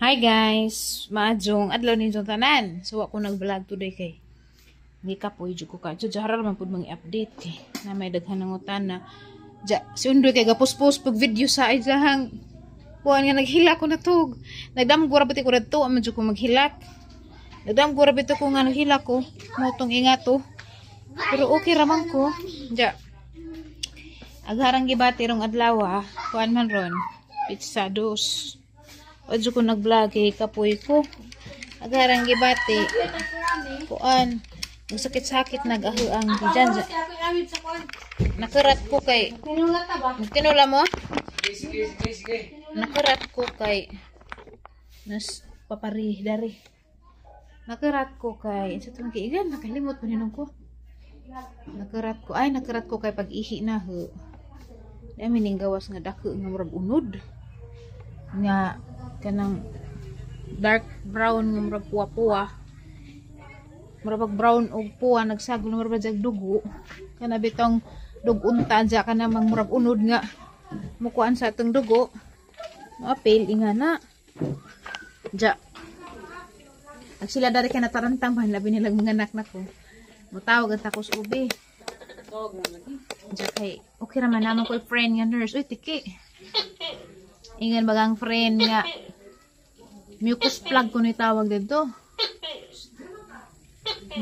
Hi guys, maayong adlaw ninyong tanan. So ako nag-vlog today kay gikapoy jud ko ka. So jahara man pud mga update kay na may daghan ng utana. Ja, si Undoy kay gapuspos pag video sa ilahang kuan nga naghilak ko natug. Nagdamgo ra ko radto, man jud ko maghilak. Nagdamgo ra bitaw ko nga naghilak ko. Mao tong ingato. Pero okay ra man ko. Ja. Agharang gibati rong adlaw, kuan man ron. Petsa 2. Wadyo ko nag-vlog kay kapoy ko. Agharang gibati. Kuan. Nagsakit-sakit nag-ahuang diyan. Nakarat ko kay Tinula mo? Nakarat ko kay nas papari dari. Nakarat ko kay sa tong kiigan, nakalimot pa ninong ko. Nakarat ko, ay, nakarat ko kay pag-ihi na ho. Dami ning gawas nga dako nga murag unod. Nga kanang dark brown nga murag puwa-puwa. Murag brown og puwa nagsagol, murag jag dugo. Kana bitong dugunta dya, kana mang murag unod nga mukuan sa atong dugo. Maapil ingana. Ja. Ag sila dari kay natarantang pa labi nilang mga anak nako. Mutawag ang takos ubi. Ja kay okay ra man naman ko friend nga nurse. Uy, tiki. Ingan bagang friend nga mucus plug ko ni tawag dito.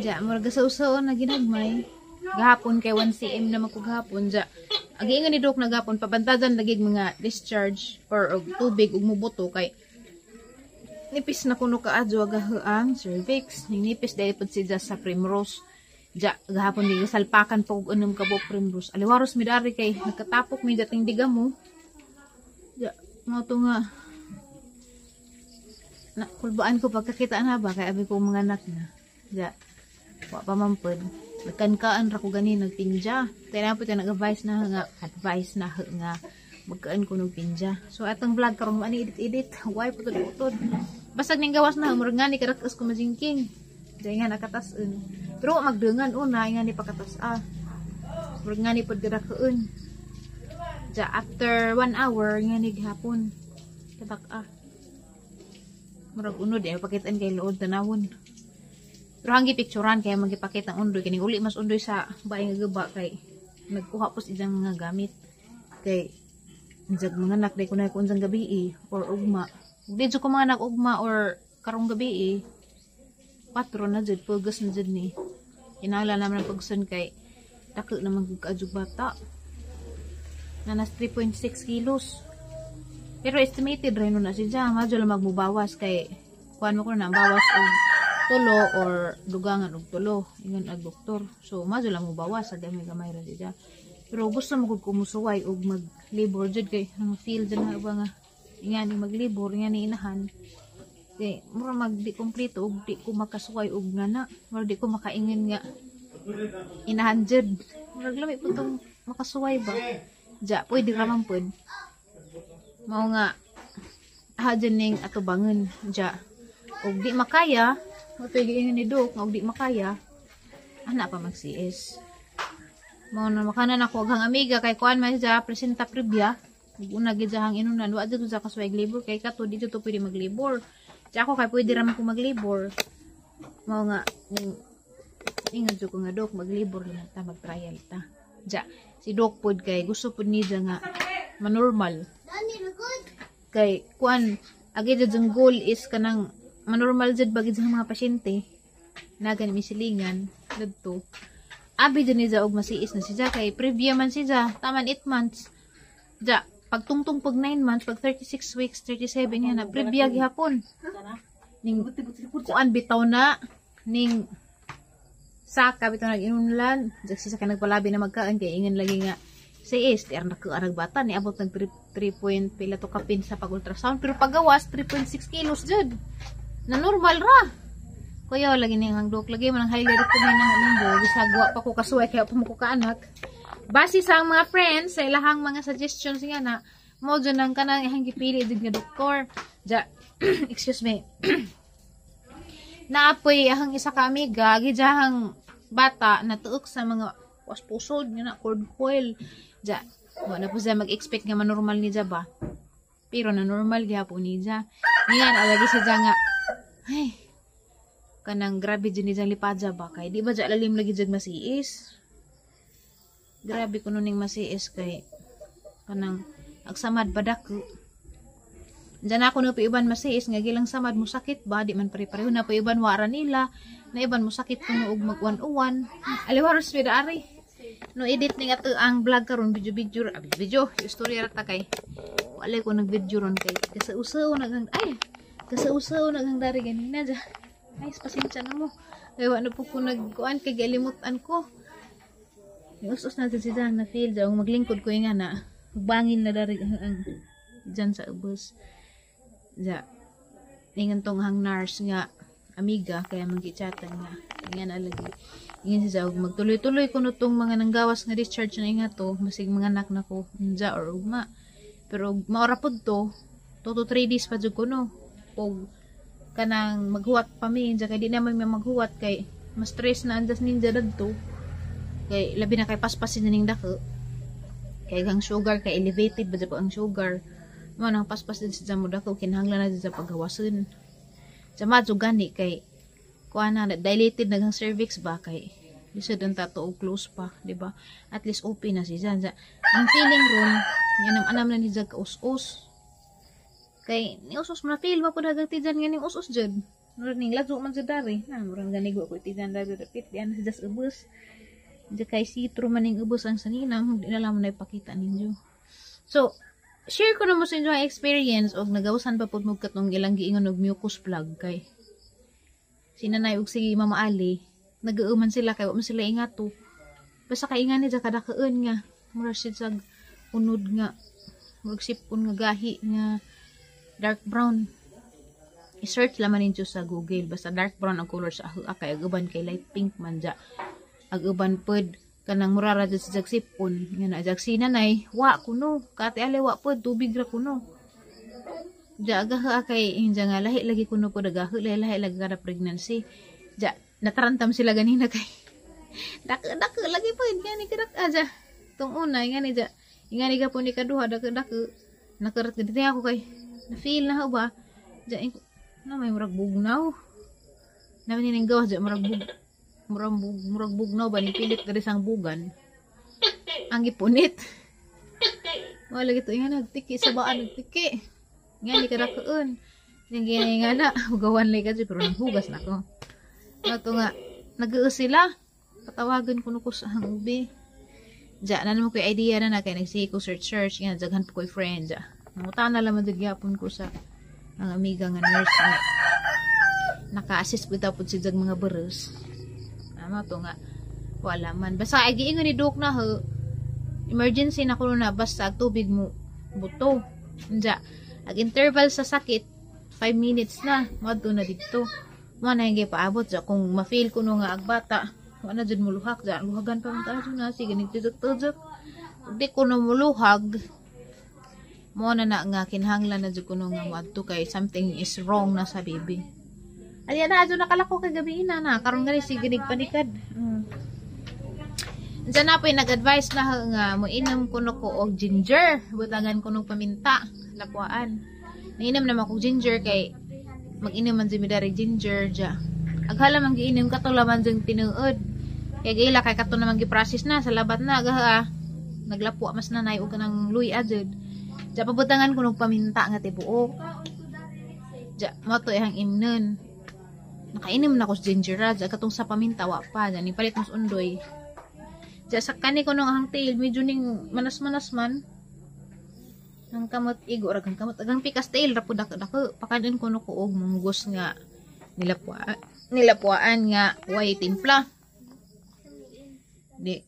Ja, murag gasawsaw na ginagmay. Gahapon kay 1 cm na ko gahapon ja. Agi ingan ni Dok na gahapon pabantajan lagi mga discharge or og tubig ug mubuto kay nipis na kuno kaadyo ang cervix. Ning nipis dahil pud siya sa primrose. Ja, gahapon di salpakan pa og unom ka buok primrose. Aliwaros mi dari kay nagkatapok mi dating diga mo. Ja, mo to nga na kulbaan ko pagkakita na ba kay abi ko mga anak na. Ja, wa pa man pud. Nagkankaan ra ko gani nagpinja. Kaya na po nag-advise na nga advice na nga magkaan ko ng pinja. So atong vlog karon ani edit-edit. Why putod-putod. Basag ning gawas na murag ngani karakas ko majingking. Diyan nga nakatas-un. Pero wa magdengan una nga ni pakatas ah. Murag ngani pod garakoon. Ja, after 1 hour nga ni gihapon. Katak ah. Murag unod eh pakitaan kay luod tanawon. Pero hanggi picturean kaya magipakita ang undoy kining uli mas undoy sa baay nga guba kay nagkuha pos ijang mga gamit kay jag mga anak day kunay kun gabi eh, or ugma. Ug di jud ko mga anak ugma or karong gabi eh. Patro na jud, pugos na jud ni. Kinahanglan naman ang pugson kay dako naman kog kaadjog bata. Na nas 3.6 kilos. Pero estimated rin na siya. Medyo lang magmubawas kay kuan mo ko na ang bawas og tulo or dugangan og tulo. Ingon ag doktor. So medyo lang mubawas sa gamay-gamay ra siya. Pero gusto mo kog kumusuway og mag-labor jud kay ang feel jud na ba nga ingani mag-labor, ingani inahan. Kay mura mag di kompleto og di ko makasuway og ngana. Mura di ko makaingon nga inahan jud. Murag lami po tong makasuway ba. Ja, pwede ra man pud. Mao nga aha dyan ning atubangon ja. Og di makaya, mo giingon ni Dok nga og di makaya, ana pa mag CS. Mao na makanan ako aghang amiga kay kuan man siya presenta previa. Ug una gid hang inunan wa jud sa kasuway labor kay kato di jud to pwede maglabor. Ja ako kay pwede ra man ko maglabor. Mao nga ning ingon jud ko nga, "Dok, maglabor lang ta, mag-trial ta." Ja, si Dok pod kay gusto pod niya nga manormal. Kay kuan agi jud ang goal is kanang manormal jud bagid sa mga pasyente na gani mi silingan dadto. Abi jud niya og masiis na siya kay preview man siya taman 8 months. Ja, pagtungtong pag 9 months, pag 36 weeks, 37 nga na preview gihapon. Ning kuan bitaw na ning saka bitaw nag-inunlan. Ja siya kay nagpalabi na magkaan kay ingon lagi nga CS, di arang nakuha bata ni abot nag 3, 3 point pila to kapin sa pag-ultrasound pero pagawas 3.6 kilos jud na normal ra. Kuya lagi ning ang dok lagi man ang highly recommend ng limbo bisag wa pa ko kasuway kaya pa mo ko kaanak. Base sa ang mga friends sa ilahang mga suggestions nga na mo jud ang kanang ihang gipili jud nga doktor. Ja, excuse me, naapoy ahang isa ka amiga gijahang bata na tuok sa mga was pusod nga na cord coil. Ja, wa na po siya mag-expect nga manormal ni ja ba. Pero na normal gihapon niya. Niya na lagi siya nga ay kanang grabe jud ni lipadya ba, kay di ba dya lalim lagi jud masiis. Grabe kuno ning masiis kay kanang agsamad badako. Diyan ako na uban masiis nga gilang samad mo sakit ba, di man pare-pareho na pa uban wara nila na iban mo sakit kuno og mag-uwan-uwan. Aliwaros pida ari. No edit ni ato ang vlog karon, video video ah, video istorya ra ta kay wala ko nag video ron kay kasausaw nagang ay kasausaw nagang dari ganina dya. Ay, pasensya na mo. Kay wa na po ko nagkuan kay galimutan ko. Ni us na si Jang na feel dya maglingkod ko nga na bangin na dari ang dyan sa ubos. Ja, ingon tong hang nurse nga amiga kaya magichatan nga nga na lagi ingon si Zao magtuloy-tuloy kuno tong mga nanggawas nga discharge na inga to masig mga anak na ko unja or ugma, pero maora pud to 2 to 3 days pa jud kuno og kanang maghuwat pa mi unja kay di naman may maghuwat kay mas stress na andas ninja dadto kay labi na kay paspasin na ning dako kay ang sugar kay elevated ba jud ang sugar mo nang paspas din sa mo dako kinahanglan na sa paghawason sa madyo gani kay kuha na dilated na ang cervix ba kay lisod ang tato og close pa, di ba? At least open na si Jan. Ang feeling ron yan ang anam na ni Jag kaus-us kay ni us-us mo na feel mo po dagang tijan nga ning us-us jud. Murag ning lazo man jud dari na murag ganigo ko tijan dari dapit di na si Jas ubos. Diya kay sitro man ning ubos ang sanina, di na lang mo na ipakita ninyo. So share ko na mo sa inyo ang experience og nagawasan pa pud mo katong ilang giingon og mucus plug kay si nanay og si Mama Ali nag-uuman sila kay wa man sila ingato, basta kay ingani dya kadakaan nga mura siya sa unod nga murag sipon nga gahi nga dark brown. I-search laman ninyo sa Google, basta dark brown ang color sa ahua kay ag uban kay light pink man dya, ag uban pod kanang murara dyan sa jag sipon nga na jag si nanay wa kuno kate ali wa pod tubig ra kuno dya agaha kay inja nga lahi lagi kuno pod agaha lahi lahi lagi kada pregnancy dya. Natarantam sila ganina kay dako dako lagi pod ngani kadak aja tong una ngani dya ngani ka po ni kaduha dako dako nakarat gid ako kay na feel na ba dya na may murag bugnaw naman ning gawas dya murag bug murag bug murag bugnaw ba ni pilit diri sang bugan ang gipunit. Wala gito nga nagtiki sa baan nagtiki nga ni karakoon yang gini nga na hugawan lay ka pero naghugas na ko ato nga nag sila patawagan kuno ko sa ang ubi dya na naman ko idea na na kay nagsige ko search search nga daghan po ko'y friend dya nangutan na lang man gyapon ko sa ang amiga nga nurse nga naka-assist po tapos si jag mga baros. Tama to nga wala man basta ay giingon ni Dok na ho emergency na kuno na basta ag tubig mo buto unja ag interval sa sakit 5 minutes na moadto na didto mo na yung paabot ja kung ma-feel kuno nga ag bata wala jud muluhak ja luhagan pa man ta na sige nagtudok-tudok di kuno muluhag mo na na nga kinahanglan na jud kuno nga moadto kay something is wrong na sa baby. Alya na adto nakalako kay gabi na na karon gani sige nagpanikad. Diyan na po yung nag-advise na nga moinom kuno ko og ginger, butangan kuno paminta, lapuan. Nainom naman ko ginger kay mag-inom man jud mi dari ginger dya. Aghala man giinom kato laman jud tinuod. Kay gaila kay kato naman gi-process na sa labat na agaha naglapwa mas nanay og kanang luya jud. Dya pabutangan kuno paminta nga tibuok. Dya mo to ihang imnon. Nakainom na ko sa ginger ra dya katong sa paminta wa pa dya ni palit mas undoy. Diya sa kani ko nung ang tail, medyo ning manas-manas man. Ang kamot igo ra ang kamot agang pikas tail ra pud dako dako. Pakanon ko no ko og munggos nga nilapwaan nga way timpla. Di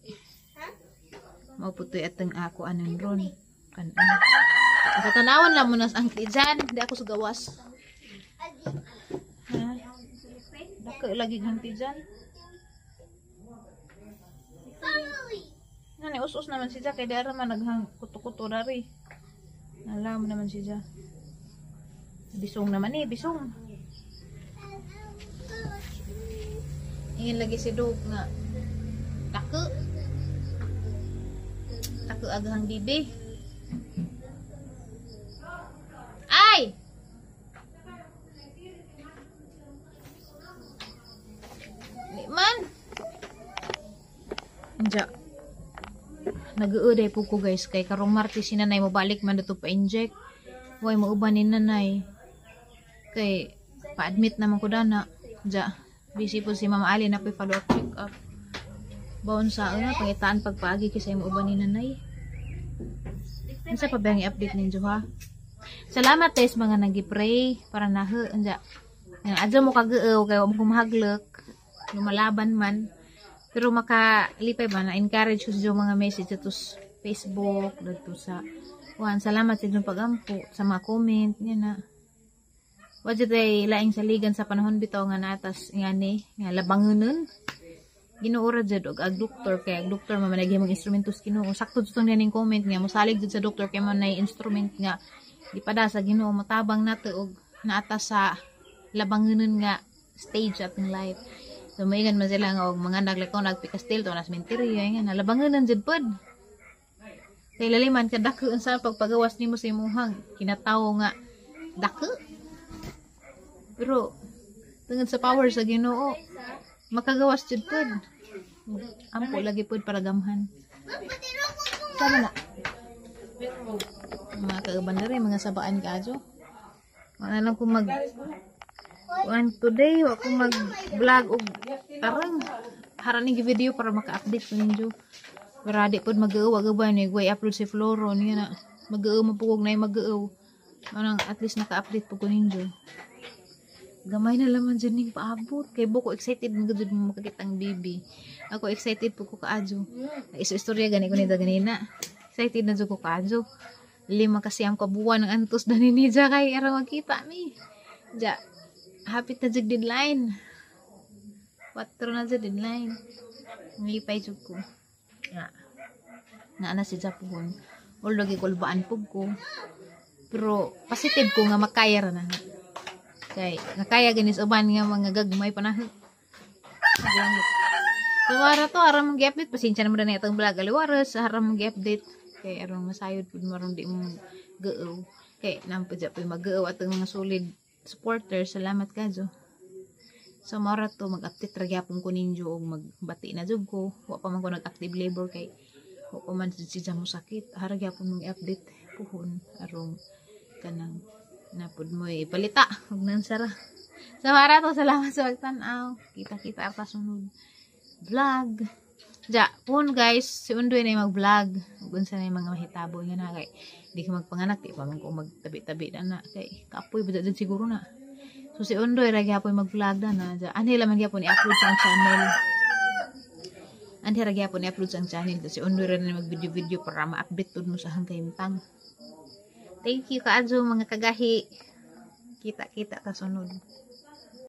mao putoy atang ako anon ron. Kanon. Sa tanawan lang mo nas ang tijan, di ako sa gawas. Ha? Dako lagi ang tijan. Ngani us-us naman si Jack kay dara man naghang kuto-kuto dari. Alam naman si Jack. Bisong naman eh, bisong. Ingin lagi si Dog nga dako. Dako agahang bibi. Diya nag-uuday po ko, guys, kay karong Martes si nanay mobalik man dito pa-inject. Way mauban ni nanay. Kay pa-admit naman ko dana. Diya busy po si Mama Ali na follow up check up. Baon sa una pangitaan pagpaagi kay mauban ni nanay. Unsa pa ba ang i-update ninyo, ha? Salamat guys mga nagi-pray para nahu anja. Nga adyo mo kageuw kay wa mo kumahaglok, lumalaban man. Pero makalipay ba na encourage ko sa mga message dito sa Facebook, dito sa kuan. Salamat sa inyong pagampo, sa mga comment niya na. Wa jud ay laing saligan sa panahon bitaw nga natas nga ni nga labangonon. Ginoo ra jud og ag doktor kay ag doktor man manay gihimong instrumento sa Ginoo. Sakto jud tong ning comment nga mosalig jud sa doktor kay man nay instrument nga gipada sa Ginoo motabang nato og naata sa labangonon nga stage atong life. So moingon man sila nga og mga naglakaw nagpikastil to na sementeryo nga nalabangonon jud pod. Kay laliman ka dako unsa pagpagawas nimo sa imuhang kinatawo nga dako. Pero tungod sa power sa Ginoo makagawas jud pod. Ampo lagi pod para gamhan. Sama na. Mga kauban diri, mga sabaan kaadyo. Wala lang ko mag kuan today, wa ko mag vlog og tarang hara ni video para maka-update ko ninyo. Pero di pod mag-uwa gabay ni way upload si Floro niya na mag-uwa mapugog na mag-uwa. Manang at least naka-update po ko ninyo. Gamay na laman dyan ning paabot. Kay buko excited man gud mo makakita ang baby. Ako excited po ko kaadyo. Iso istorya gani ko nito ganina. Excited na jud ko kaadyo. 5 kasi ang kabuwan ng antos dani ni ja kay aron makita mi. Ja hapit na jud deadline. 4 na jud deadline. Nilipay jud ko. Nga. Nga na si Japuhon. Although gikulbaan pug ko. Pero positive ko nga makaya ra na. Kay nakaya ganis uban nga mga gagmay panahon. So ara to aram mong gi-update, pasensya naman na itong vlog aliwaras, aram mong gi-update kay aron masayod pud maron di mo gaaw. Kay nampo ja poy mag-gaaw atong mga solid supporters, salamat kadyo. So mara to mag-update ra gyapon ko ninyo og magbati na jud ko. Wa pa man ko nag-active labor kay wa pa man si mo sakit. Ara gyapon mong i-update puhon arong kanang napud mo ipalita ug nansara. So mara to, salamat sa pagtan-aw. Kita-kita sa sunod vlog. Ja, pun guys, si Undoy na mag-vlog. Ug unsa na yung mga mahitabo nga na kay di ka magpanganak, di pa man ko magtabi-tabi na na kay kapoy ba dyan siguro na. So si Undoy ra gyapon mag-vlog na na. Ja, anhi lang man gyapon i-upload sa ang channel. Anhi ra gyapon i-upload sa ang channel. So, si Undoy ra na mag-video-video para ma-update tud mo sa hangkahimtang. Thank you kaadyo mga kagahi. Kita-kita ta sunod.